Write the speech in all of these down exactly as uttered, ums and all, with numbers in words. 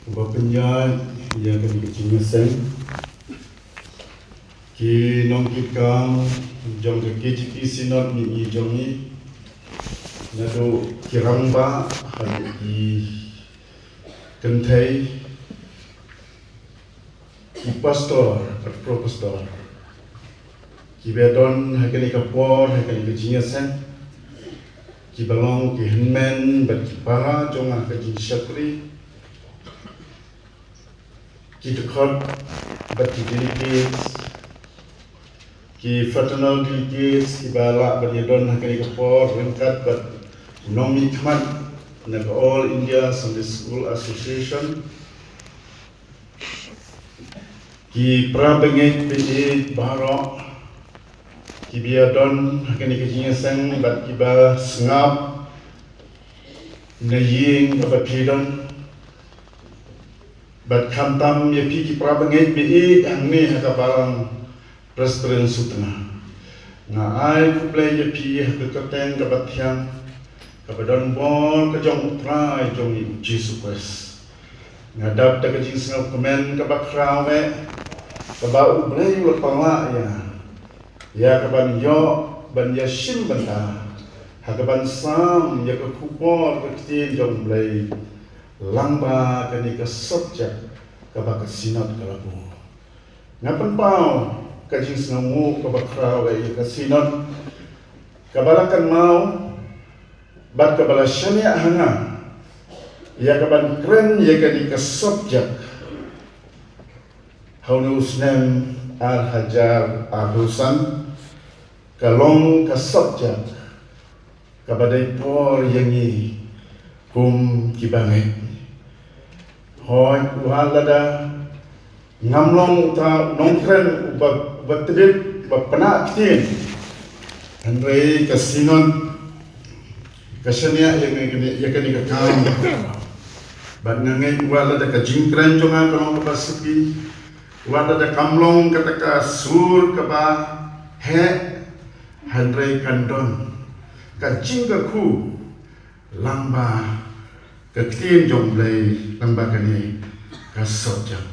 Ba pynïaid ïa kane ka jingïaseng, ki nongkitkam jong ka K J P Synod mihngi jong ngi, naduh ki rangbah haduh ki kynthei, ki pastor bad pro pastor, kiba don ha kane ka por, ha kane ka jingïaseng, kiba long ki hynmen bad ki para jong nga ha ka jingshakri, ki dkhot bad ki delegates, ki fraternal delegates kiba lah ban ïadon ha kane ka por ryngkat bad u nongmihkhmat na ka All India Sunday School Association, ki para bangeit baieit baroh kiba ïadon ha kane ka jingïaseng bad kiba sngap na ïing kaba phi don, bad khamtam ïa phi ki para bangeit baieit hangne ha ka Balang Presbyterian Sutnga. Nga ai khublei ïa phi ha ka kyrteng kaba thiang, kaba don bor ka jong U Trai jong ngi U Jisu Khrist. Nga dap da ka jingsngewkmen kaba khraw eh, kaba U Blei u la pynlah ïa nga, ïa kaban ïoh ban ïashim bynta ha kaban sam ïa ka khubor ka ktien jong U Blei lyngba kane ka subject kaba ka Synod ka la buh. Nga pynpaw ka jingsngewnguh kaba khraw ïa ka Synod kaba la kynmaw bad kaba la shaniah ha nga ïa kaban kren ïa kane ka subject ha une u snem ar hajar arphew san. Ka long ka subject kaba dei por ïa ngi kum ki bangeit. Hooid, wat lada ngam long uta u nongkren uba, uba tbit, uba pynah ktien, hynrei ka Synod ka shaniah ïa ngi kane, ïa kane ka kam. Bad nga ngeit wat lada ka jingkren jong nga ka long kaba suki, wat lada kam long kata ka sur kaba heh, hynrei kan don ka jingkyrkhu lyngba ka ktien jong U Blei lyngba kane ka subject.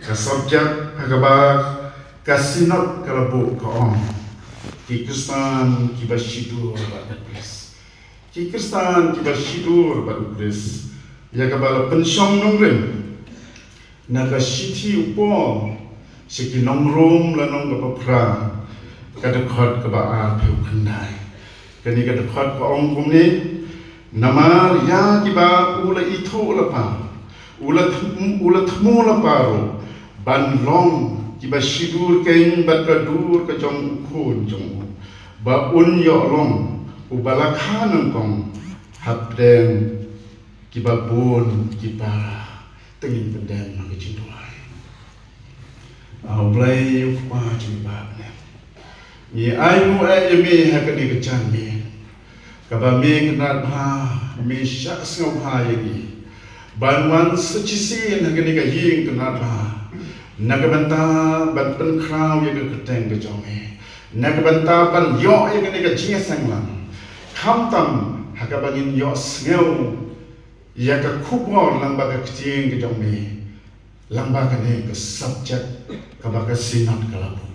Ka subject ha kaba ka Synod ka la buh ka ong, ki Khristan kiba shidur bad U Khrist. Ki Khristan kiba shidur bad U Khrist, ïa kaba la pynshong nongrim na ka shithi u Paul sha ki nong Rom lynnong kaba phra, ka dkhot kaba arphew khyndai. Kane ka dkhot ka ong kumne: Namar ïa kiba u la ithuh lypa, u la thmu, u la thmu lypa ruh ban long kiba shidur keiñ bad ka dur ka jong U Khun jong u, ba un ïoh long uba la kha nyngkong hapdeng kiba bun ki para. Te ngin pyndem ha ka jingduwai. A U Blei U Kpa jong ngi ba ha bneng, ngi ainguh eh ïa me ha kane ka janmiet kaba me kynrad bha, me shah sngewbha ïa ngi ban wan sa shisien ha kane ka ïing kynrad bha na ka bynta ban pynkhraw ïa ka kyrteng ka jong me, na ka bynta ban ïoh ïa kane ka jingïaseng lang. Khamtam ha kaba ngin ïohsngew ïa ka khubor lyngba ka ktien ka jong me, lyngba kane ka subject kaba ka Synod ka la buh.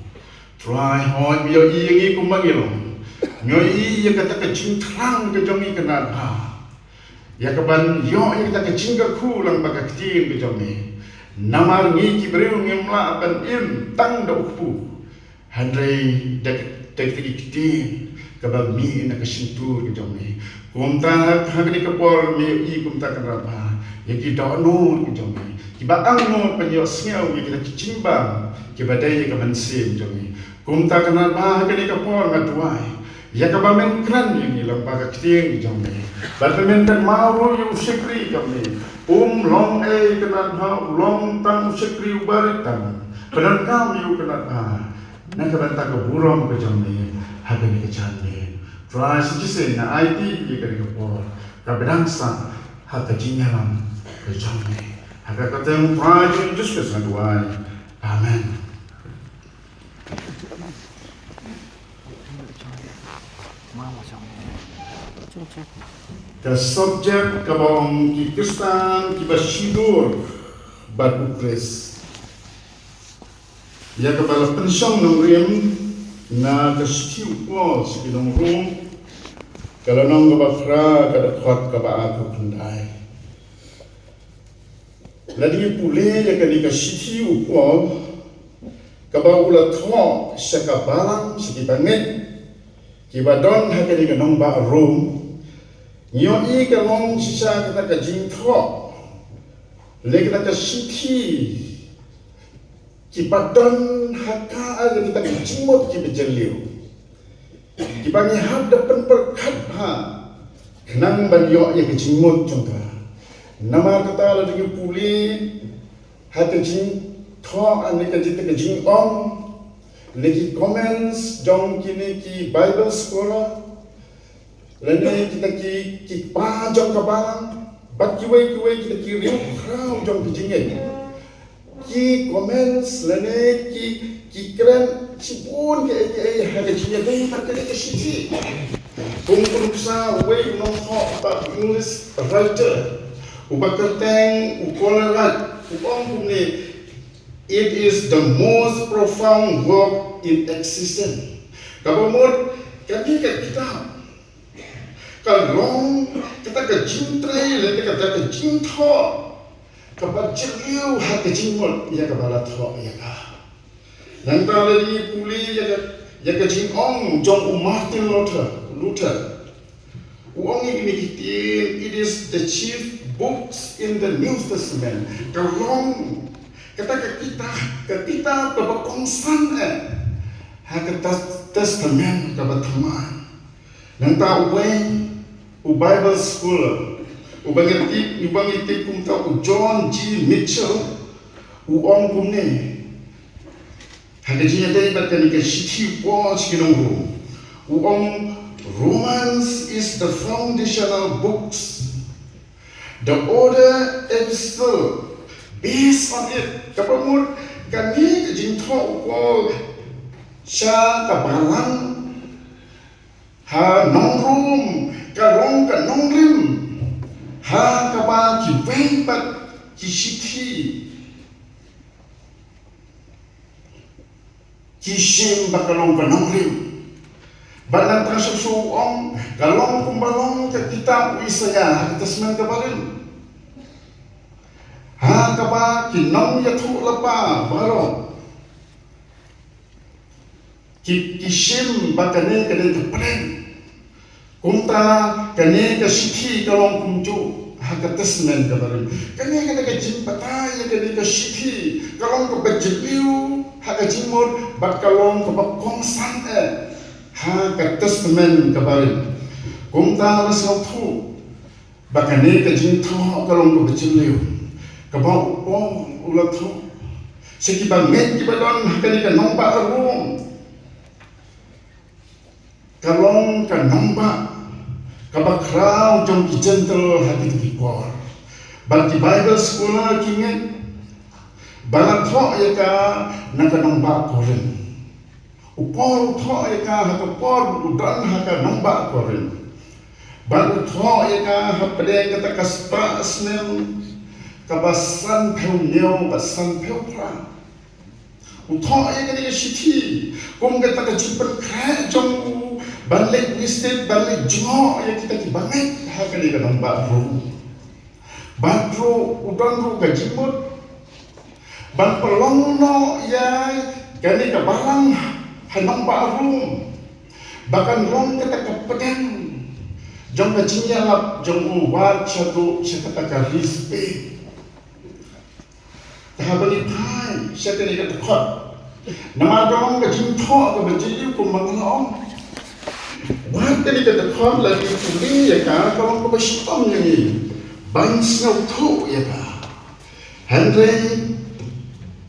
Trai, hooid, me ïohi ïa ngi kumba ngi long, me ïohi ïa kata ka jingthrang ka jong ngi kynrad bha ïa kaban ïoh ïa kata ka jingkyrkhu lyngba ka ktien ka jong me. Namar ngi ki briew ngim lah ban im tang da u kpu, hynrei da ka, da kata ka ktien kaba mih na ka shyntur ka jong me. Kumta ha kane ka por me ïohi kumta kynrad bha ïa ki dohnud ka jong me kiba angnud ban ïohsngew ïa kita ki jingbam kiba dei ïa ka mynsiem jong me. Kumta kynrad bha ha kane ka por nga duwai ïa kaba men kren ïa ngi lyngba ka ktien ka jong me, bad ba men kynmaw ruh ïa u shakri jong me. Um long ei kynrad bha, u long tang u shakri uba rit tam, pyndonkam ïa u kynrad bha na ka bynta ka burom ka jong me ha kane ka janmiet. Trai, sa shisien nga aiti ïa kane ka por kaba dang sah ha ka jingïalam ka jong me. Ha ka kyrteng u Trai jong ngi Jisu Khrist nga duwai. Amen. Ka subject kaba ong ki Khristan kiba shidur bad u Khrist. Ïa kaba la pynshong nongrim na ka shithi u Paul sha ki nong Rom, ka lynnong kaba phra, ka dkhot kaba arphew khyndai. Lada ngi pule ïa kane ka shithi u Paul, kaba u la thoh sha ka balang, sha ki bangeit kiba don ha kane ka nongbah Rom, ngi ïohi ka long shisha kata ka jingthoh lane kata ka shithi kiba don ha ka, ïa kita ki jingmut kiba jylliew, kiba ngi hap da pynpyrkhat bha khnang ban ïoh ïa ka jingmut jong ka. Namar kata, lada ngi pule ha ka jingthoh, ha kata ka jingong, lane ki comments jong kine ki Bible scholar, lane kita ki, ki kpa jong ka balang, bad kiwei kiwei kita ki riewkhraw jong ka jingngeit, ki comments lane ki, ki kren shibun kiei kiei ha ka jingïadei bad kane ka shithi. Kum, kum nuksa uwei u nongthoh, uta u English writer, uba kyrteng u Coleridge, u ong kumne: "It is the most profound work in existence." Kaba mut, kane ka kitab ka long kata ka jingtrei lane kata ka jingthoh kaba jylliew ha ka jingmut ïa kaba la thoh ïa ka. Nangta lada ngi pule ïa ka, ïa ka jingong jong u Martin Luther, Luther, u ong ïa kine ki ktien: "It is the chief books in the New Testament." Ka long kata ka kitab, ka kitab kaba kongsan eh ha ka Tas-, Testament kaba thymmai. Nangta uwei u Bible scholar, uba ngi tip, uba ngi tip kumta, u John G. Mitchell, u ong kumne ha ka jingïadei bad kane ka shithi u Paul sha ki nong Rom. U ong, "Romans is the foundational books. The other epistle based on it." Kaba mut, kane ka jingthoh u Paul sha ka balang ha nong Rom ka long ka nongrim ha kaba kiwei pat ki shithi ki shim ba ka long ka nongrim. Bad nangta shuh shuh u ong, ka long kumba long ka kitab u Isaïah ha ka Testament kaba rim, ha kaba ki nongïathuhlypa baroh ki, ki shim ba kane, kane ka pdeng. Kumta kane ka shithi ka long kumjuh ha ka Testament kaba rim. Kane, kane ka jingbatai ïa kane ka shithi ka long kaba jylliew ha ka jingmut bad ka long kaba kongsan eh ha ka Testament kaba rim. Kumta la sngewthuh ba kane ka jingthoh ka long kaba jylliew, kaba u Paul u la thoh sha ki bangeit kiba don ha kane ka nongbah Rom, ka long ka nongbah kaba khraw jong ki Gentile ha kito ki por. Bad ki Bible scholar ki ngeit ba la thoh ïa ka na ka nongbah Korinth. U Paul u thoh ïa ka ha ka por u don ha ka nongbah Korinth. Bad u thoh ïa ka hapdeng kata ka spah snem kaba sanphew hynñiew bad sanphew phra. U thoh ïa kane ka shithi kum kata ka jingpynkhreh jong u ban leit visit, ban leit jngoh ïa kita ki bangeit ha kane ka nongbah Rom. Bad ruh u don ruh ka jingmut ban pynlong noh ïa kane ka balang ha nongbah Rom ba kan long kata ka pdeng jong ka jingïalap jong u wat shaduh sha kata ka Ri Spain. Te haba ngi phai sha kane ka dkhot, namar ka long ka jingthoh kaba jylliew kumba nga la ong. Wat kane ka dkhot lada ngi pule ïa ka, ka long kaba shitom ïa ngi ban sngewthuh ïa ka. Hynrei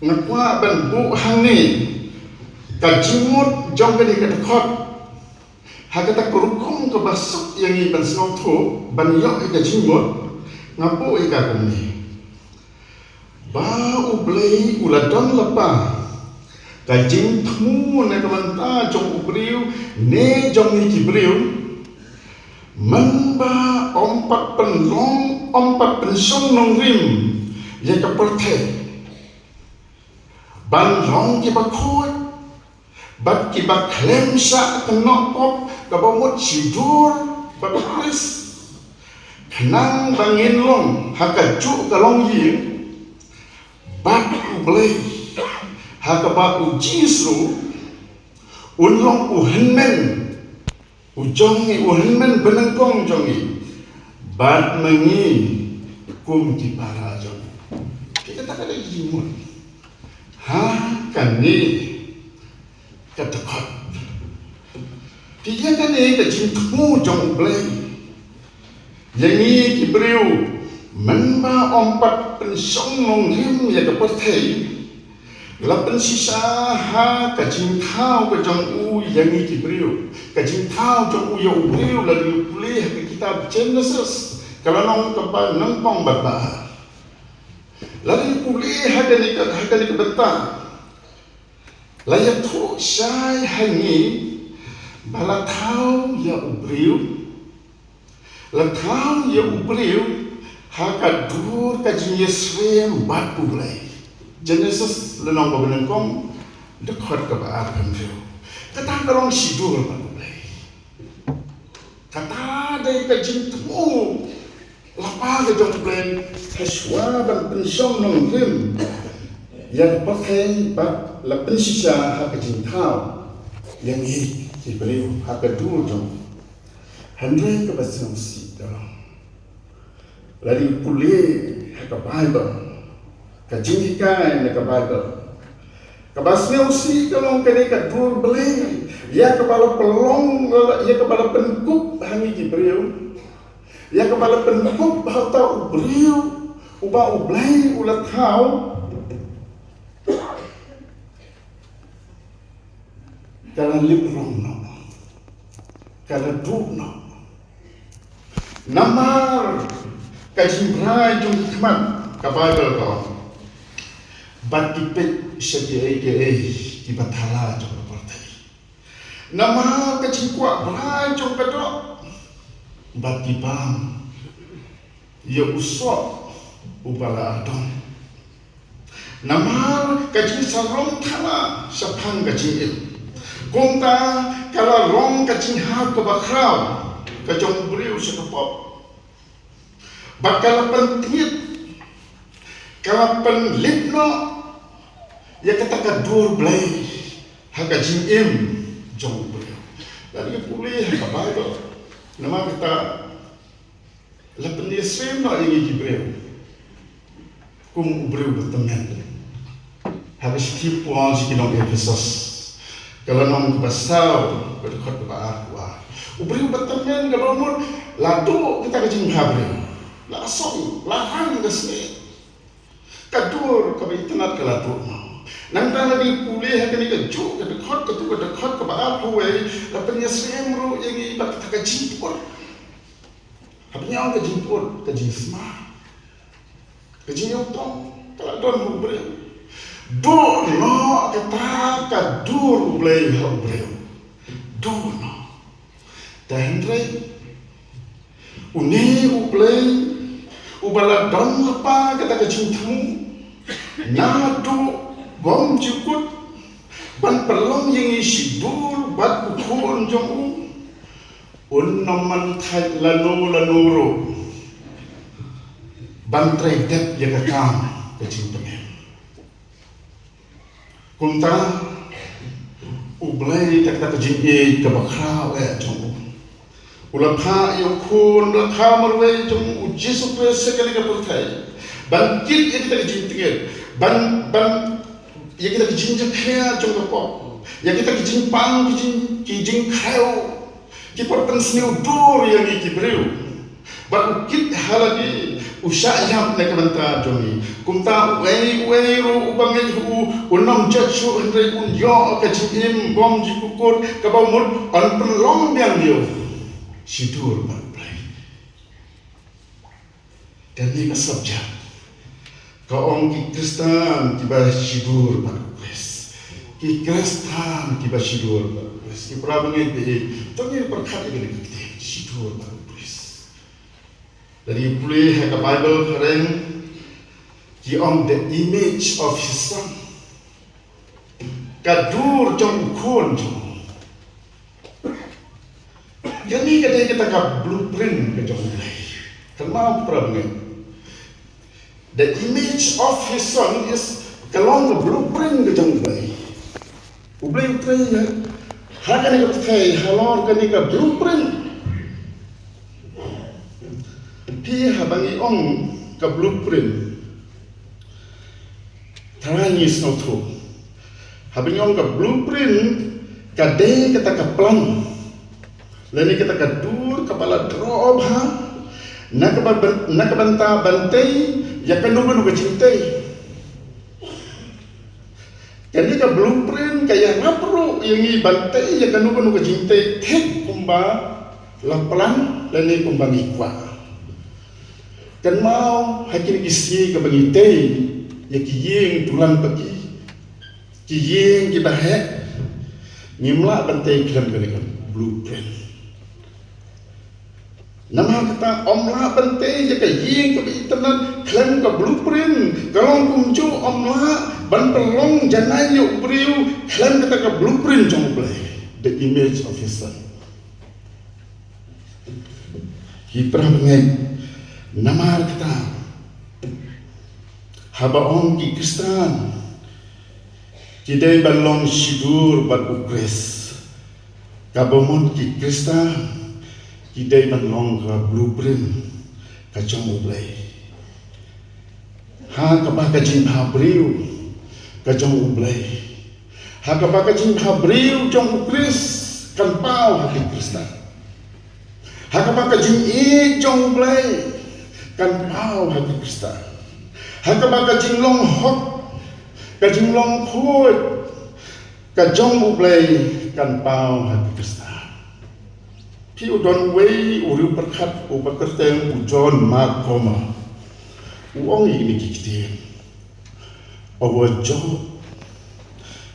nga kwah ban buh hangne ka jingmut jong kane ka dkhot. Ha kata ka rukom kaba suk ïa ngi ban sngewthuh, ban ïoh ïa ka jingmut, nga buh ïa ka kumne. Ba U Blei u la don lypa ka jingthmu na ka bynta jong u briew ne jong ngi ki briew, mynba ym pat pynlong, ym pat pynshong nongrim ïa ka pyrthei ban long kiba khuid bad kiba khlem shah kynnoh pop, kaba mut shi dur bad U Khrist, khnang ba ngin long ha kajuh ka longïing bad U Blei, ha kaba U Jisu un long u hynmen u jong ngi, u hynmen banyngkong jong ngi, bad ma ngi kum ki para jong ngi. Te kata ka dei ka jingmut ha kane ka dkhot. Te ïa kane ka jingthmu jong U Blei ïa ngi ki briew, mynba ym pat pynshong nongrim ïa ka pyrthei, la pynshisha ha ka jingthaw ka jong u ïa ngi ki briew. Ka jingthaw jong u ïa u briew, lada ngi pule ha ka kitab Genesis, ka lynnong kaba nyngkong bad ba ar. Lada ngi pule ha kane ka, ha kane ka bynta, la ïathuh shai ha ngi ba la thaw ïa u briew, la thaw ïa u briew ha ka dur ka jingïasyriem bad U Blei. Genesis lynnong kaba nyngkong, dkhot kaba arphew hynriew. Kata ka long shi dur bad U Blei. Kata dei ka jingthmu lypa ka jong U Blei, ha shuwa ban pynshong nongrim ïa ka pyrthei, bad la pynshisha ha ka jingthaw ïa ngi ki briew ha ka dur jong u. Hynrei kaba sngewsih ka long, lada ngi pule ha ka Baibl, ka jinghikai na ka Baibl, kaba sngewsih ka long kane ka dur Blei, ïa kaba la pynlong, ïa kaba la pynkup ha ngi ki briew, ïa kaba la pynkup ha uta u briew uba U Blei u la thaw, ka la lip rong noh, ka la duh noh. Namar ka jingbrai jong ki khmat, ka Baibl ka ong, bad ki peit sha kiei kiei kiba thala jong ka pyrthei. Namar ka jingkwah brai jong ka doh, bad ki bam ïa u soh uba la ardong. Namar ka jingsarong thala shaphang ka jingim, kumta ka la long ka jinghap kaba khraw ka jong u briew sha ka pop. Bad ka la pyntngit, ka la pynlip noh ïa kata ka dur Blei ha ka jingim jong u briew. Lada ngi pule ha ka Baibl, namar kata la pynïasyriem noh ïa ngi ki briew kum u briew ba tymmen. Ha ka shithi u Paul sha ki nong Ephesos, ka lynnong kaba saw, ka dkhot kaba arphew ar. U briew ba tymmen, kaba mut la duh kita ka jingbhabriew, la song, la rang ka sngi. Ka dur kaba itynnad ka la duh noh. Nangta lada ngi pule ha kane kajuh ka dkhot, katu ka dkhot kaba arphew wei, la pynïasyriem ruh ïa ngi bad kata ka jingput. Haba ngi ong ka jingput, ka jingsma, ka jingïatong ka la don ha u briew. Duh noh kata ka dur U Blei ha u briew. Duh noh. Te hynrei une U Blei uba la don lypa kata ka jingthmu naduh bymjukut ban pynlong ïa ngi shi dur bad u Khun jong u, un ym man thait lano lano ruh ban trei dep ïa ka kam ka jingpynim. Kumta U Blei, da kata ka jingïeit kaba khraw eh jong u, u la phah ïa u Khun, u la phah marwei jong u, u Jisu Khrist sha kane ka pyrthei, ban kit ïa kita ki jingtngit, ban, ban ïa kita ki jingjakhlia jong ka pop, ïa kita ki jingpang, ki jing, ki jingkhraw, ki por pynsniew dur ïa ngi ki briew. Bad u kit ha lade, u shah ïap na ka bynta jong ngi. Kumta uei uei ruh uba ngeit ha u, un ym jot shuh hynrei un ïoh ka jingim bymjukut, kaba mut yn pynlong biang ïa u shi dur bad U Blei. Kane ka subject ka ong ki Khristan kiba shi dur bad U Khrist. Ki Khristan kiba shi dur bad U Khrist. Ki para bangeit, to ngin pyrkhat ïa kane ka ktien, shi dur bad U Khrist. Lada ngi pule ha ka Baibl phareng, Ki ong the image of his son. Ka dur jong u khun jong u. Kane ka dei kata ka blueprint ka jong u Blei. Kynmaw para bangeit. The image of his son is ka long ka blueprint ka jong u Blei. U Blei u trei ïa ha kane ka pyrthei halor kane ka blueprint. Phi, haba ngi ong ka blueprint, trai ngi sngewthuh. Haba ngi ong ka blueprint, ka dei kata ka plan, lane kata ka dur kaba la draw bha na ka ba-, na ka bynta ban tei ïa kano kano ka jingtei. Kane ka blueprint ka ïarap ruh ïa ngi ban tei ïa kano kano ka jingtei thik kumba la plan lane kumba ngi kwah. Kynmaw ha kine ki sngi kaba ngi tei ïa ki ïing dulan paki, ki ïing kiba heh, ngim lah ban tei khlem kane ka blueprint. Namar kata ym lah ban tei ïa ka ïing kaba itynnad khlem ka blueprint. Ka long kumjuh, ym lah ban pynlong janai ïa u briew khlem kata ka blueprint jong u Blei, the image of his son. Ki para bangeit, namar kata haba ong ki Khristan ki dei ban long shidur bad u Khrist, kaba mut ki Khristan ki dei ban long ka blueprint ka jong u Blei. Ha kaba ka jingbhabriew ka jong u Blei, ha kaba ka jingbhabriew jong u Khrist kan paw ha ki Khristan. Ha kaba ka jingïeit jong u Blei kan paw ha ki Khristan. Ha kaba ka jinglong hok, ka jinglong khuid ka jong u Blei kan paw ha ki Khristan. Phi, u don uwei u riewpyrkhat uba kyrteng u John Mark Comer. U ong ïa kine ki ktien: Our job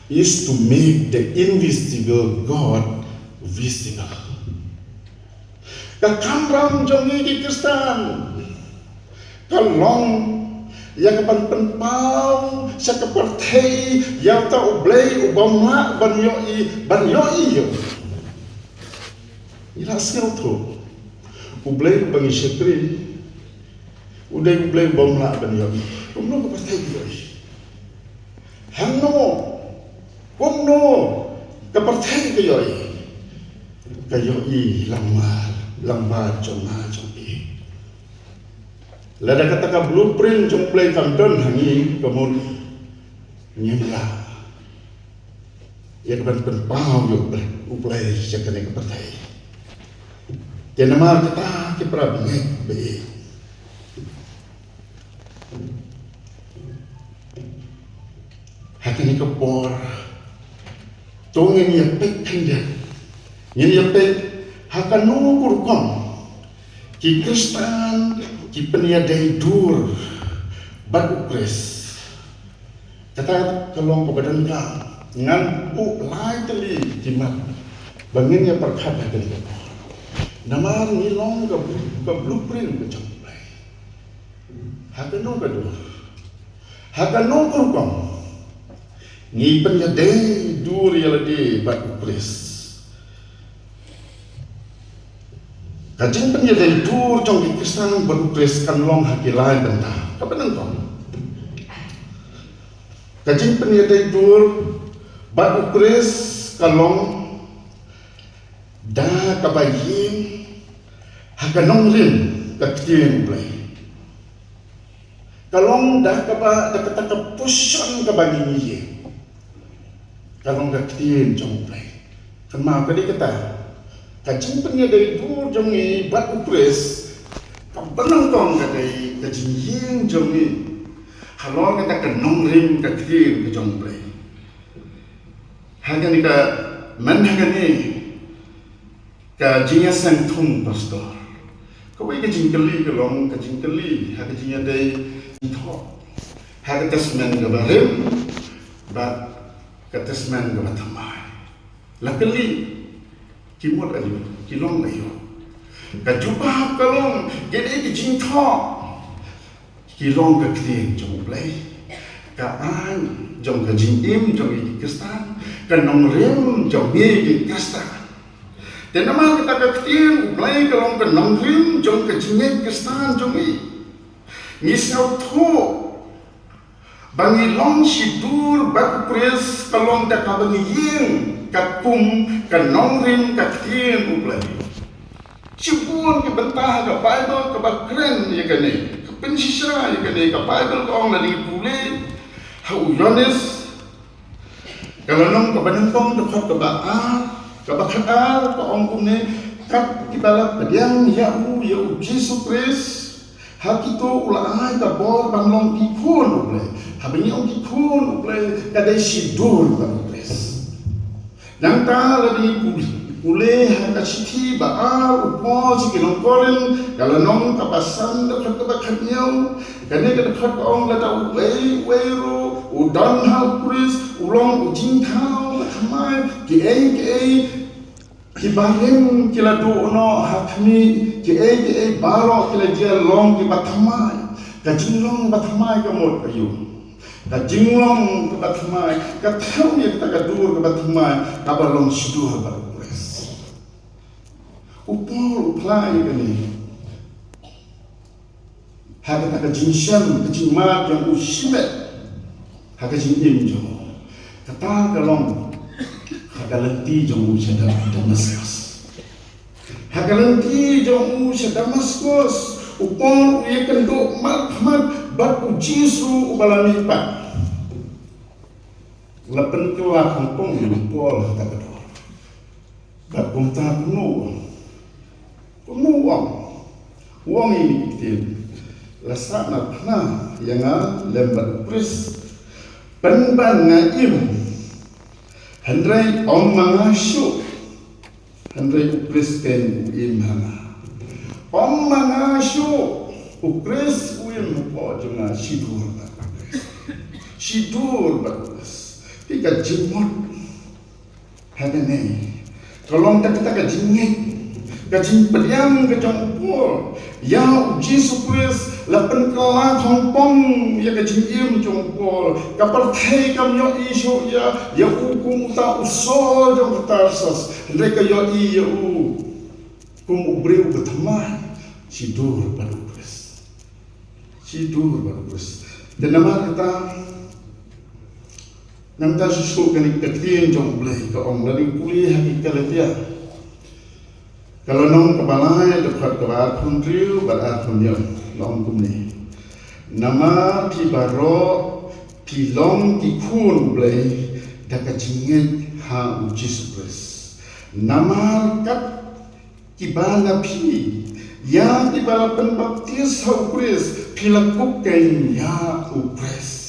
is to make the invisible God visible. Ka kamram jong ngi ki Khristan ka long ïa ka ban pynpaw sha ka pyrthei ïa uta u Blei u bym lah ban ïohi, ban ïohi ïa u. Ngi la sngewthuh, u Blei uba ngi shakri u dei u Blei u bym lah ban ïohi. Kumno ka pyrthei ka ïohi? Hangno, kumno ka pyrthei ka ïohi? Ka ïohi lyngba, lyngba jong nga jong phi. Lada kata ka blueprint jong u Blei kam don ha ngi, ka mut ngim lah ïa ka ban pynpaw ïa u Blei, u Blei sha kane ka pyrthei. Te namar kata ki para bangeit ba ïeit, ha kane ka por to ngin ïa peit khyndiat, ngin ïa peit ha kano ka rukom ki Khristan ki pynïadei dur bad u Khrist. Kata ka long kaba donkam. Ngan buh lai tylli ki mat ba ngin ïa pyrkhat ha kane ka por. Namar ngi long ka blu-, ka blueprint ka jong u Blei. Ha kano ka dur, ha kano ka rukom ngi pynïadei dur ïa lade bad u Khrist? Ka jingpynïadei dur jong ki Khristan bad u Khrist kan long ha ki lai bynta. Kaba nyngkong, ka jingpynïadei dur bad u Khrist ka long da kaba ïeng ha ka nongrim ka ktien u Blei. Ka long da kaba, da kata ka position kaba ngi ïeng, ka long ka ktien jong u Blei. Kynmaw, ka dei kata ka jingpynïadei dur jong ngi bad u Khrist, kaba nyngkong ka dei ka jingïeng jong ngi halor kata ka nongrim ka ktien ka jong u Blei. Ha kane ka, myn ha kane ka jingïaseng thung pastor, kawei ka jingkylli ka long ka jingkylli ha ka jingïadei jingthoh ha ka Testament kaba rim bad ka Testament kaba thymmai. La kylli, ki mut aïu, ki long aïu? Ka jubab ka long, ka dei ka jingthoh. Ki long ka ktien jong U Blei. Ka aiñ jong ka jingim jong ngi ki Khristan, ka nongrim jong ngi ki Khristan. Te namar kata ka ktien U Blei ka long ka nongrim jong ka jingngeit Khristan jong ngi. Ngi sngewthuh ba ngi long shidur bad U Khrist ka long da kaba ngi ïeng katkum ka nongrim ka ktien U Blei. Shibun ki bynta ha ka Baibl kaba kren ïa kane, ka pynshisha ïa kane, ka Baibl ka ong lada ngi pule ha u Ïoannis, ka lynnong kaba nyngkong, dkhot kaba ar, kaba khatar, ka ong kumne: Kat kiba la pdiang ïa u, ïa U Jisu Khrist, ha kito u la ai ka bor ban long ki khun U Blei. Haba ngi ong ki khun U Blei, ka dei shidur bad U Khrist. Nangta lada ngi pu-, pule ha ka shithi ba ar u Paul sha ki nong Korinth, ka lynnong kaba san, dkhot kaba khathynñiew, kane ka dkhot ka ong: Lada uwei uwei ruh u don ha U Khrist, u long u jingthaw bathymmai. Kiei kiei kiba rim ki la duh noh ha khmih, kiei kiei baroh ki la jia long kiba thymmai. Ka jinglong bathymmai ka mut ka aïu? Ka jinglong kaba thymmai ka thew ïa kata ka dur kaba thymmai kaba long shidur bad U Khrist. U Paul u phla ïa kane ha kata ka jingshem, ka jingmad jong u shimet ha ka jingim jong u. Kata ka long ha ka lynti jong u sha Dam-, Damaskus. Ha ka lynti jong u sha Damaskus, u Paul u ïakynduh markhmat bad U Jisu uba la mihpat. La pynkylla khongpong ïa u Paul ha kata ka dor. Bad kumta kumno u ong? Kumno u ong? U ong ïa kine ki ktien: La sahnarphna ïa nga lem bad U Khrist, pynban nga im, hynrei ym ma nga shuh, hynrei U Khrist kein u im ha nga. Ym ma nga shuh, U Khrist u im hapoh jong nga. Shidur bad U Khrist. Shidur bad U Khrist. Phi, ka jingmut ha kane ka long kata ka jingngeit, ka jingpdiang ka jong u Paul ïa U Jisu Khrist. La pynkylla khongpong ïa ka jingim jong u Paul. Ka pyrthei kam ïohi shuh ïa, ïa u kum uta u Saul jong ka Tarsus, hynrei ka ïohi ïa u kum u briew uba thymmai. Shidur bad U Khrist. Shidur bad U Khrist. Te namar kata, nangta shu shu kane ka ktien jong U Blei ka ong, lada ngi pule ha ki Galatia, ka lynnong kaba lai, dkhot kaba arphew hynriew bad arphew hynñiew, la ong kumne: Namar phi baroh phi long ki khun U Blei da ka jingngeit ha U Jisu Khrist. Namar kat kiba na phi, ïa kiba la pynbaptis ha U Khrist, phi la kup kein ïa U Khrist.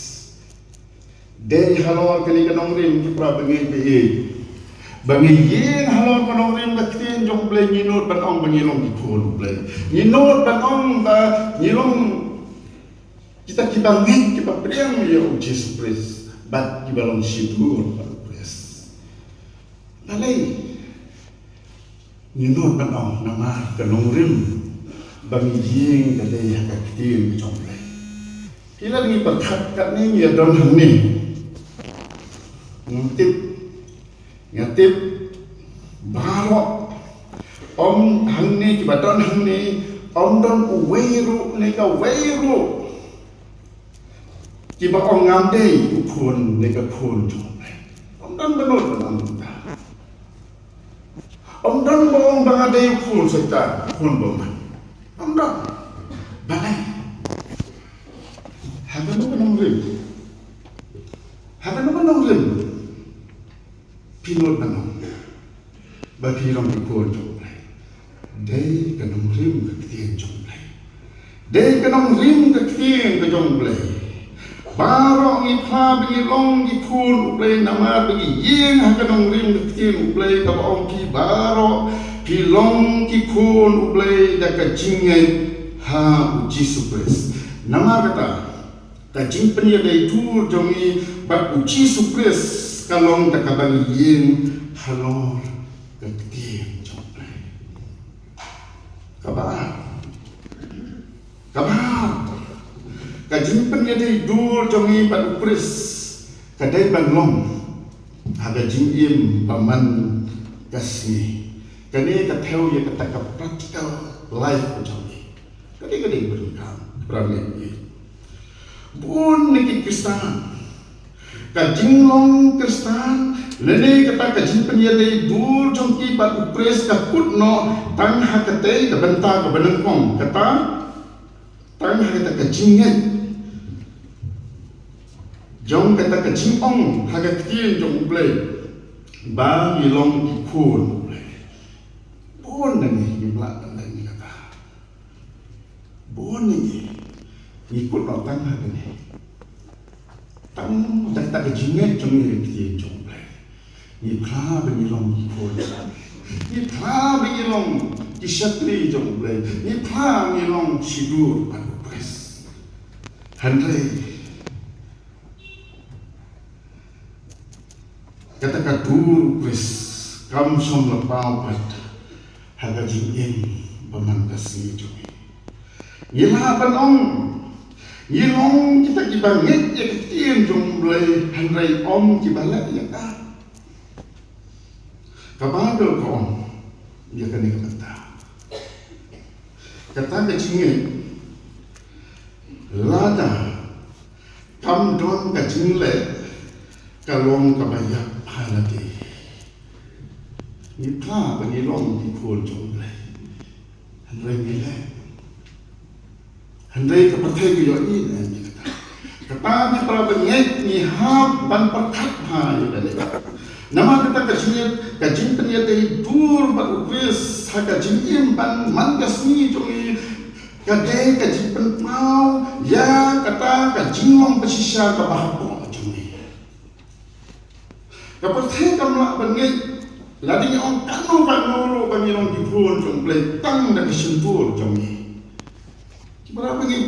Dei halor kane ka nongrim, ki para bangeit, ba ïeit, ba ngi ïeng halor ka nongrim ka ktien jong U Blei, ngi nud ban ong ba ngi long ki khun U Blei. Ngi nud ban ong ba ngi long kita kiba ngeit, kiba pdiang ïa U Jisu Khrist bad kiba long shidur bad U Khrist. Balei ngi nud ban ong? Namar ka nongrim ba ngi ïeng ka dei ha ka ktien ka jong U Blei. Te lada ngi pyrkhat katne, ngi ïa don hangne, nga tip, nga tip baroh, ym hangne, kiba don hangne, ym don uwei ruh ne kawei ruh kiba ong ngam dei u khun ne ka khun jong U Blei. Ym don ba nud ban ong kumta. Ym don ba ong ba nga dei u khun Soitan, u khun bymman. Ym don. Balei? Ha kano ka nongrim? Ha kano ka nongrim phi nud ban ong ba phi long ki khun jong U Blei? Dei ka nongrim ka ktien jong U Blei. Dei ka nongrim ka ktien ka jong U Blei. Baroh ngi phla ba ngi long ki khun U Blei namar ba ngi ïeng ha ka nongrim ka ktien U Blei kaba ong, phi baroh phi long ki khun U Blei da ka jingngeit ha U Jisu Khrist. Namar kata, ka jingpynïadei dur jong ngi bad U Jisu Khrist ka long da kaba ngi ïeng halor ka ktien jong U Blei. Kaba ar. Kaba ar. Ka jingpynïadei dur jong ngi bad u Khrist ka dei ban long ha ka jingim ba man ka sngi. Kane ka thew ïa kata ka practical life ka jong ngi. Kane ka dei ba donkam, para bangeit. Bun na ki Khristan, ka jinglong Khristan lane kata ka jingpynïadei dur jong ki bad u Khrist ka kut noh tang ha katei ka bynta kaba nyngkong, kata tang ha kata ka jingngeit jong kata ka jingong ha ka ktien jong U Blei ba ngi long ki khun U Blei. Bun na ngi ngim lah ban leh ïa kata. Bun na ngi ngi kut noh tang ha kane. Tang da kata ka jingngeit jong ngi ha ka ktien jong U Blei. Ngi phla ba ngi long ki khun. Ngi phla ba ngi long ki shakri jong U Blei. Ngi phla ba ngi long shadur bad U Khrist. Hynrei kata ka dur U Khrist kam shym la paw pat ha ka jingim ba man ka sngi jong ngi. Ngi lah ban ong ngi long kita kiba ngeit ïa ka ktien jong U Blei, hynrei ym kiba leh ïa ka. Ka Baibl ka ong ïa kane ka bynta, kata ka jingngeit lada kam don ka jingleh ka long kaba ïap ha lade. Ngi phla ba ngi long ki khun jong U Blei, hynrei ngi leh, hynrei ka pyrthei ka ïohi ne em ïa kata. Kata ngi para bangeit ngi hap ban pyrkhat bha ïa kane. Namar kata ka jingïeit, ka jingpynïadei dur bad U Khrist ha ka jingim ba man ka sngi jong ngi ka dei ka jingpynpaw ïa kata ka jinglong ba shisha kaba hapoh jong ngi. Ka pyrthei kam lah ban ngeit lada ngi ong kano kano ruh ba ngi long ki khun jong U Blei tang da ka shyntur jong ngi. Ki para bangeit,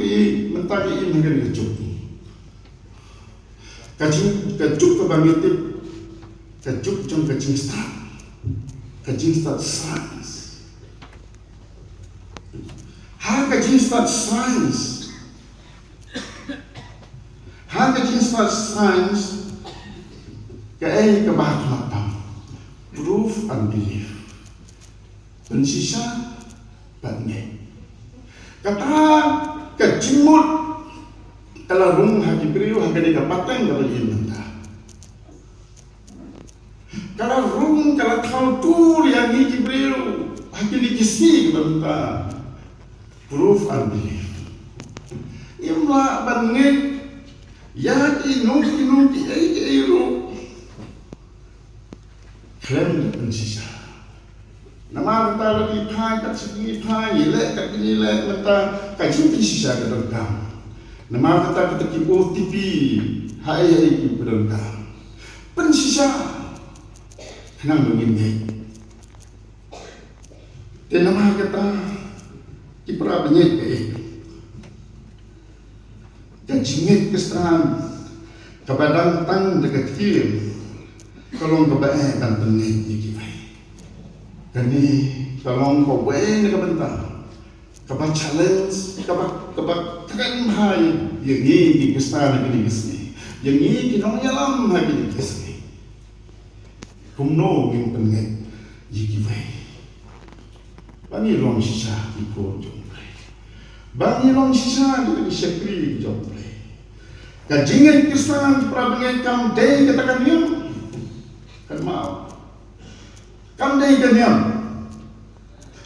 mynta ngi im ha kane ka juk. Ka jing, ka juk kaba ngi tip, ka juk jong ka jingstad, ka jingstad science. Ha ka jingstad science, ha ka jingstad science, kaei kaba khmat tam? Proof and belief. Pynshisha bad ngeit. Kata ka jingmut ka la rung ha ki briew ha kane ka pateng kaba ngi im mynta. Ka la rung, ka la thaw dur ïa ngi ki briew ha kine ki sngi kaba mynta. Proof and belief. Ngim lah ban ngeit ïa kino kino kiei kiei ruh khlem da pynshisha. Namar kata la ngi phai kat shi ngi phai, ngi leh kat ngi leh, mynta ka jingpynshisha ka donkam. Namar kata kata ki O T P, haei haei ki donkam. Pynshisha khnang ba ngin ngeit. Te namar kata ki para bangeit, ka jingngeit Khristan kaba dang tang da ka ktien ka long kaba eh ban pynngeit ïa kiwei. Kane ka long kawei na ka bynta kaba challenge, kaba, kaba kren bha ïa ngi ki Khristan ha kine ki sngi, ïa ngi ki nongïalam ha kine ki sngi. Kumno ngin pynngeit ïa kiwei ba ngi long shisha ki khun jong U Blei, ba ngi long shisha ki, ki shakri jong U Blei? Ka jingngeit Khristan, para bangeit, kam dei kata ka niam. Kynmaw, kam dei ka niam.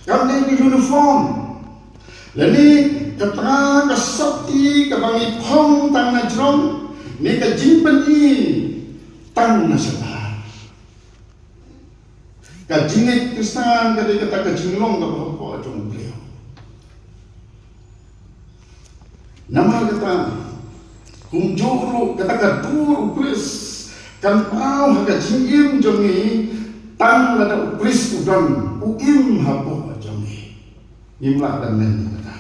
Kam dei ka uniform. Lane kata ka sopti kaba ngi phong tang na jrong, ne ka jingpyni tang na shabar. Ka jingngeit Khristan ka dei kata ka jinglong kaba hapoh jong U Blei. Namar kata, kumjuh ruh kata ka dur U Khrist kan paw ha ka jingim jong ngi tang lada U Khrist u don, u im hapoh jong ngi. Ngim lah ban len ïa kata.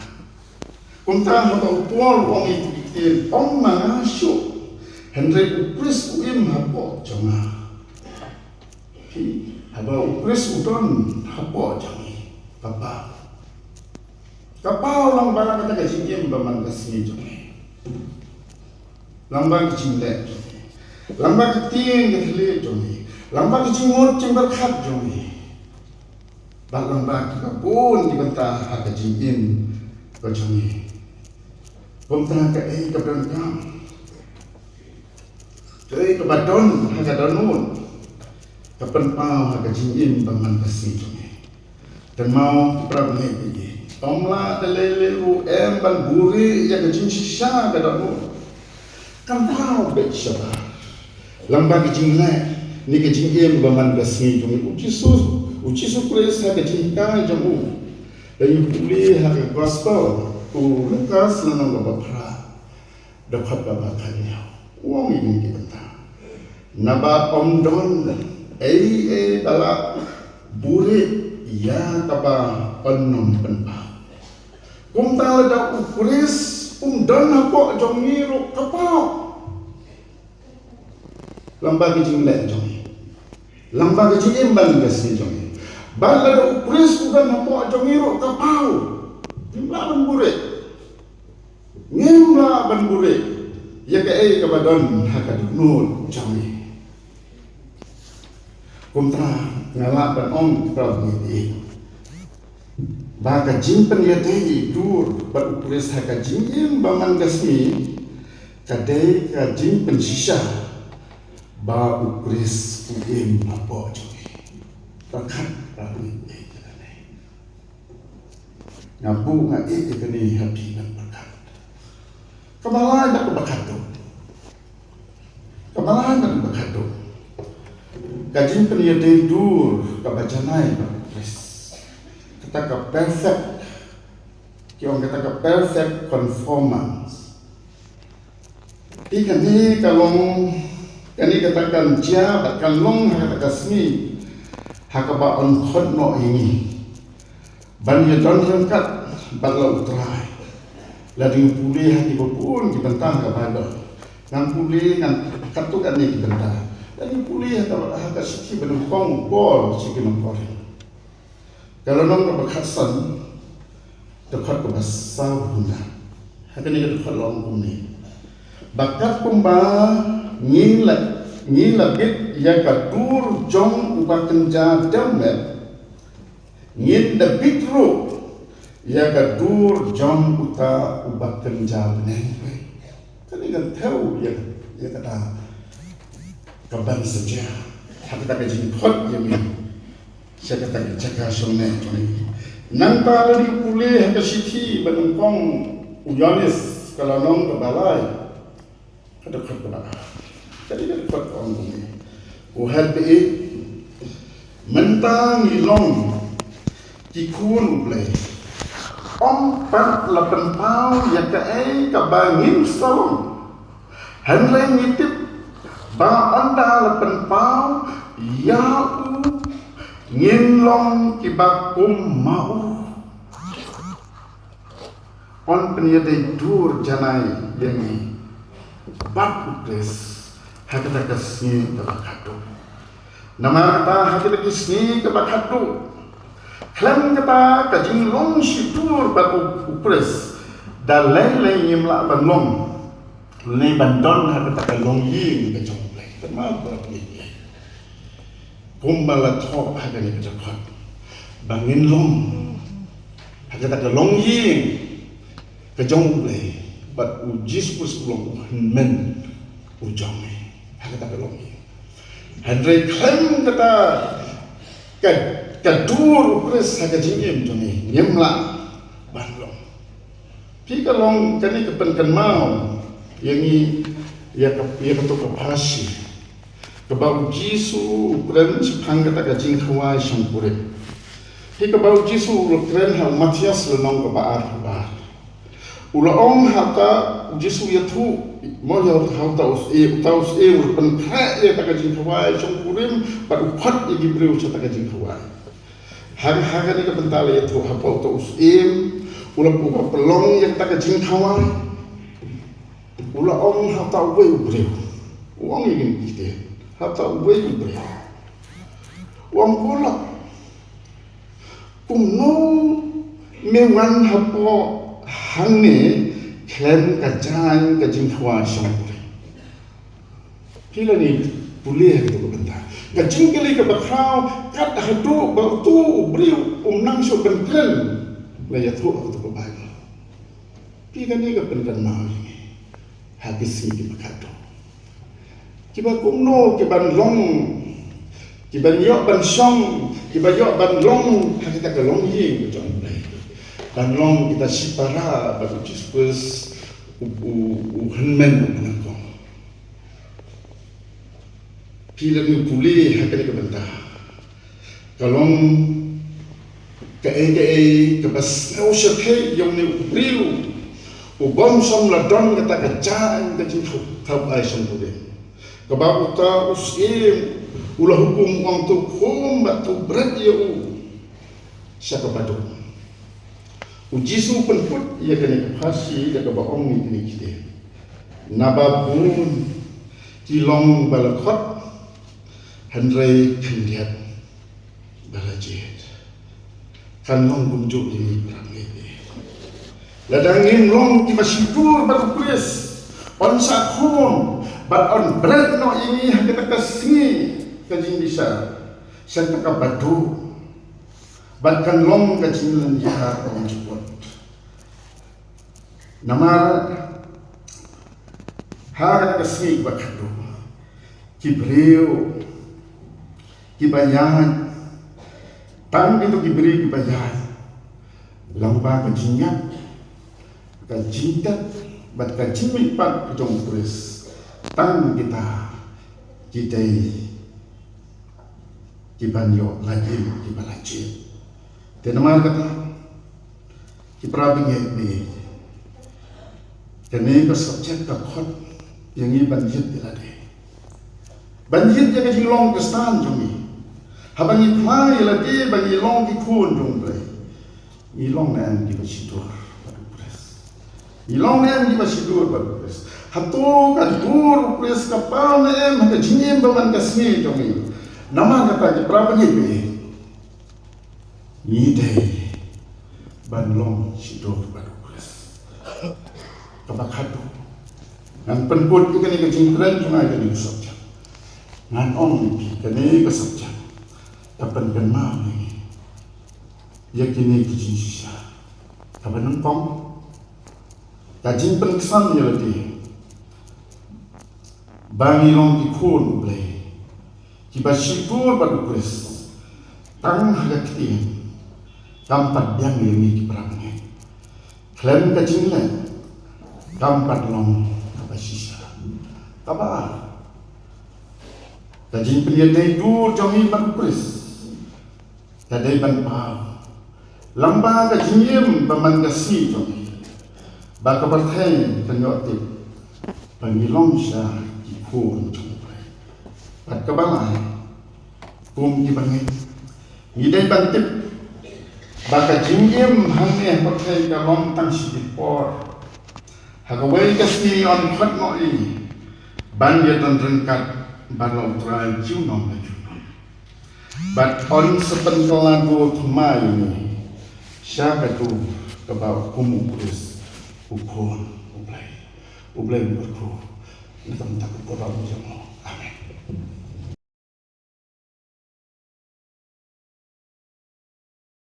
Kumta haba u Paul u ong ïa ki ktien, ym ma nga shuh, hynrei U Khrist u im hapoh jong nga. Phi, haba U Khrist u don hapoh jong ngi, ka paw, ka paw lang ba kata ka jingim ba man ka sngi jong ngi. Lyngba ki jingleh jong ngi, lyngba ki ktien ki thylliej jong ngi, lyngba ki jingmut jingpyrkhat jong ngi, bad lyngba kiba bun ki bynta ha ka jingim ka jong ngi. Kumta kaei kaba donkam, kaei kaba don ha ka dohnud, ka pynpaw ha ka jingim ba man ka sngi jong ngi. Te mo, para bangeit, ym lah da lei lei ruh em ban buhrieh ïa ka jingshisha ka dohnud. Kan thaw beit shabar lyngba ka jingleh ne ka jingim ba man ka sngi jong u Jisu, u Jisu Khrist ha ka jinghikai jong u. Lada ngi pule ha ka gospel u Lukas lynnong kaba phra, dkhot kaba khathynñiew, u ong ïa kine ki bynta. Naba ym don ei ei ba lah buhrieh ïa kaba yn nym pynpaw. Kumta lada u Khrist um don hapoh jong ngi ruh, ka paw. Lyngba ka jingleh jong ngi, lyngba ka jingim ba man ka sngi jong ngi. Bad lada u Khrist u don hapoh jong ngi ruh, ka paw. Ngim lah ban buhrieh, ngim lah ban buhrieh ïa kaei kaba don ha ka dohnud jong ngi. Kumta nga lah ban ong, para bangeit, ba ka jingpynïadei dur bad u Khrist ha ka jingim ba man ka sngi ka dei ka jingpynshisha ba u Khrist u im hapoh jong ngi. Pyrkhat, para bangeit, ïa kane. Nga buh, nga ïeit ïa kane ha phi ban pyrkhat. Kaba lai bad kaba khatduh, kaba lai bad kaba khatduh, ka jingpynïadei dur kaba janai bad u Khrist, kata ka perfect, ki ong kata ka perfect conformance. Te kane ka long, kane kata kan jia bad kan long ha kata ka sngi ha kaba yn khot noh ïa ngi ban ïadon ryngkat bad la u Trai. Lada ngi pule ha kiba bun ki bynta ha ka Baibl, ngan pule, ngan katto katne ki bynta. Lada ngi pule ha ka, ha ka shithi ba nyngkong u Paul sha ki nong Korinth, ka lynnong kaba khatsan, dkhot kaba saw, kumne. Ha kane ka dkhot la ong kumne: Ba katkumba ngi la, ngi la bit ïa ka dur jong uba kynja dewmet, ngin da bit ruh ïa ka dur jong uta uba kynja bneng. Kane kan thew ïa, ïa kata kaban sa jia ha kata ka jingkhot ïa ngi sha kata ka jaka shong neh jong ngi. Nangta lada ngi pule ha ka shithi ba nyngkong u Ïoannis, ka lynnong kaba lai, ka dkhot kaba ar, ka dei ka dkhot ka ong kumne: Ko hepdeng, mynta ngi long ki khun U Blei, ym pat la pynpaw ïa kaei kaba ngin sa long. Hynrei ngi tip ba ynda la pynpaw ïa u, ngin long kiba kum ma u. Yn pynïadei dur janai ïa ngi bad u Khrist ha kata ka sngi kaba khatduh. Namar kata ha kata ka sngi kaba khatduh, khlem kata ka jinglong shidur bad u, u Khrist, da lei lei ngim lah ban long ne ban don ha kata ka longïing ka jong U Blei. Te mo, para bangeit, kumba la thoh ha kane ka dkhot, ba ngin long ha kata ka longïing ka jong U Blei, bad u Jisu Khrist u long u hynmen u jong ngi ha kata ka longïing. Hynrei khlem kata ka, ka dur u Khrist ha ka jingim jong ngi, ngim lah ban long. Phi, ka long kane ka pynkynmaw ïa ngi ïa ka, ïa kato ka pharshi kaba u Jisu u kren shaphang kata ka jingkhawai shongkurim. Phi, kaba u Jisu u la kren ha u Mathaios lynnong kaba arphew ar. U la ong ha uta, u Jisu u ïathuh mo ïa uta u syiem, uta u syiem u la pynkhreh ïa kata ka jingkhawai shongkurim bad u khot ïa ki briew sha kata ka jingkhawai. Ha, ha kane ka bynta la ïathuh hapoh uta u syiem, u la, u la pynlong ïa kata ka jingkhawai. U la ong ha uta uwei u briew, u ong ïa kine ki ktien ha uta uwei u briew. U ong, ko lok, kumno me wan hapoh hangne khlem ka jaiñ ka jingkhawai shongkurim. Phi la ïohi pule ha kata ka bynta. Ka jingkylli kaba khraw, kat haduh ba uto u briew um nang shuh ban kren, la ïathuh ha kata ka Baibl. Phi, kane ka pynkynmaw ïa ngi ha ki sngi kiba khadduh. Kiba kumno kiban long, kiban ïoh ban shong, kiba ïoh ban long ha kita ka longïing ka jong U Blei. Ban long kita shipara bad U Jisu Khrist, u, u, u hynmen u pynlong. Phi, lada ngi pule ha kane ka bynta, ka long kaei kaei kaba sngewsih ïa une u briew u bym shym la don kata ka jaiñ ka jingkhawai shongkurim. Kaba uta u syiem u la hukum, u ong, to khum bad to bret ïa u sha kaba duk. U Jisu u pynput ïa kane ka pharshi da kaba ong ïa kine ki ktien: Naba bun ki long ba la khot, hynrei khyndiat ba la jied. Kan long kumjuh ïa ngi, para bangeit. Lada ngim long kiba shipor bad U Khrist, un sa khum bad un bret noh ïa ngi ha kata ka sngi ka jingbishar sha kata kaba duk. Bad kan long ka jinglynñiar kaba jukut. Namar ha kata ka sngi kaba khadduh, ki briew kiba ïaid, tang kito ki briew kiba ïaid lyngba ka jingïap, ka jingtep bad ka jingmihpat ka jong U Khrist, tang kita ki dei kiban ïoh lait im, kiba la jied. Te namar kata, ki para bangeit, kane ka subject ka khot ïa ngi ban ïit ïa lade, ban ïit ïa ka jinglong Khristan jong ngi. Haba ngi phla ïa lade ba ngi long ki khun jong U Blei, ngi long ne em kiba shipor bad U Khrist? Ngi long ne em kiba shipor bad U Khrist? Hato ka dur U Khrist ka paw ne em ha ka jingim ba man ka sngi jong ngi? Namar kata, ki para bangeit, ngi dei ban long shipor bad U Khrist. Kaba khadduh, ngan pynkut ïa kane ka jingkren jong nga ïa kane ka subject. Ngan ong ïa phi, kane ka subject ka pynkynmaw ïa ngi ïa kine ki jingshisha. Kaba nyngkong, ka jingpynksan ïa lade ba ngi long ki khun U Blei, kiba shipor bad U Khrist, tang ha ka ktien kam pat biang ïa ngi, ki para bangeit. Khlem ka jingleh kam pat long kaba shisha. Kaba ar, ka jingpynïadei dur jong ngi bad U Khrist ka dei ban paw lyngba ka jingim ba man ka sngi jong ngi, ba ka pyrthei kan ïoh tip ba ngi long shisha ki khun jong U Blei. Bad kaba lai, kum ki bangeit, ngi dei ban tip ba ka jingim hangne ha pyrthei ka long tang shi por, ha kawei ka sngi yn khot noh ïa ngi ban ïadon ryngkat bad la U Trai junom la junom. Bad yn sa pynkylla dur thymmai ïa ngi sha ka dur kaba kum U Khrist, u Khun U Blei. U Blei un kyrkhu na ka bynta ka burom jong u.